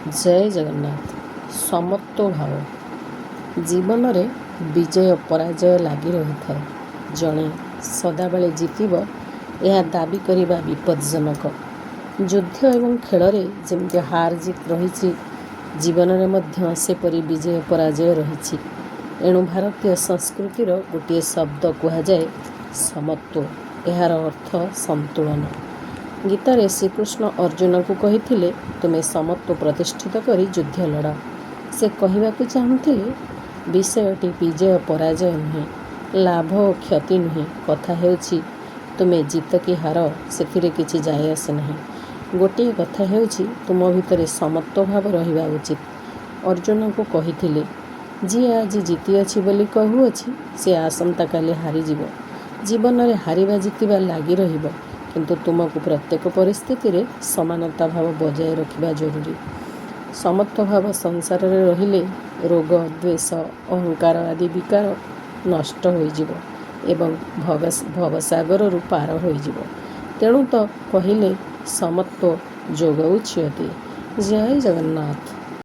ଜୟ ଜଗନ୍ନାଥ। ସମତ୍ୱ ଭାବ। ଜୀବନରେ ବିଜୟ ପରାଜୟ ଲାଗି ରହିଥାଏ। ଜଣେ ସଦାବେଳେ ଜିତିବ, ଏହା ଦାବି କରିବା ବିପଜ୍ଜନକ। ଯୁଦ୍ଧ ଏବଂ ଖେଳରେ ଯେମିତି ହାର ଜିତ୍ ରହିଛି, ଜୀବନରେ ମଧ୍ୟ ସେପରି ବିଜୟ ପରାଜୟ ରହିଛି। ଏଣୁ ଭାରତୀୟ ସଂସ୍କୃତିର ଗୋଟିଏ ଶବ୍ଦ କୁହାଯାଏ ସମତ୍ୱ। ଏହାର ଅର୍ଥ ସନ୍ତୁଳନ। ଗୀତାରେ ଶ୍ରୀକୃଷ୍ଣ ଅର୍ଜୁନଙ୍କୁ କହିଥିଲେ, ତୁମେ ସମତ୍ୱ ପ୍ରତିଷ୍ଠିତ କରି ଯୁଦ୍ଧ ଲଢ଼। ସେ କହିବାକୁ ଚାହୁଁଥିଲେ, ବିଷୟଟି ବିଜୟ ପରାଜୟ ନୁହେଁ, ଲାଭ ଓ କ୍ଷତି ନୁହେଁ। କଥା ହେଉଛି, ତୁମେ ଜିତ କି ହାର, ସେଥିରେ କିଛି ଯାଏ ଆସେ ନାହିଁ। ଗୋଟିଏ କଥା ହେଉଛି, ତୁମ ଭିତରେ ସମତ୍ୱ ଭାବ ରହିବା ଉଚିତ। ଅର୍ଜୁନଙ୍କୁ କହିଥିଲେ, ଯିଏ ଆଜି ଜିତିଅଛି ବୋଲି କହୁଅଛି, ସେ ଆସନ୍ତାକାଲି ହାରିଯିବ। ଜୀବନରେ ହାରିବା ଜିତିବା ଲାଗି ରହିବ, କିନ୍ତୁ ତୁମକୁ ପ୍ରତ୍ୟେକ ପରିସ୍ଥିତିରେ ସମାନତା ଭାବ ବଜାୟ ରଖିବା ଜରୁରୀ। ସମତ୍ୱ ଭାବ ସଂସାରରେ ରହିଲେ ରୋଗ, ଦ୍ୱେଷ, ଅହଙ୍କାର ଆଦି ବିକାର ନଷ୍ଟ ହୋଇଯିବ ଏବଂ ଭବସାଗରରୁ ପାର ହୋଇଯିବ। ତେଣୁ ତ କହିଲେ, ସମତ୍ୱ ଯୋଗ ଉଚ୍ୟତେ। ଜୟ ଜଗନ୍ନାଥ।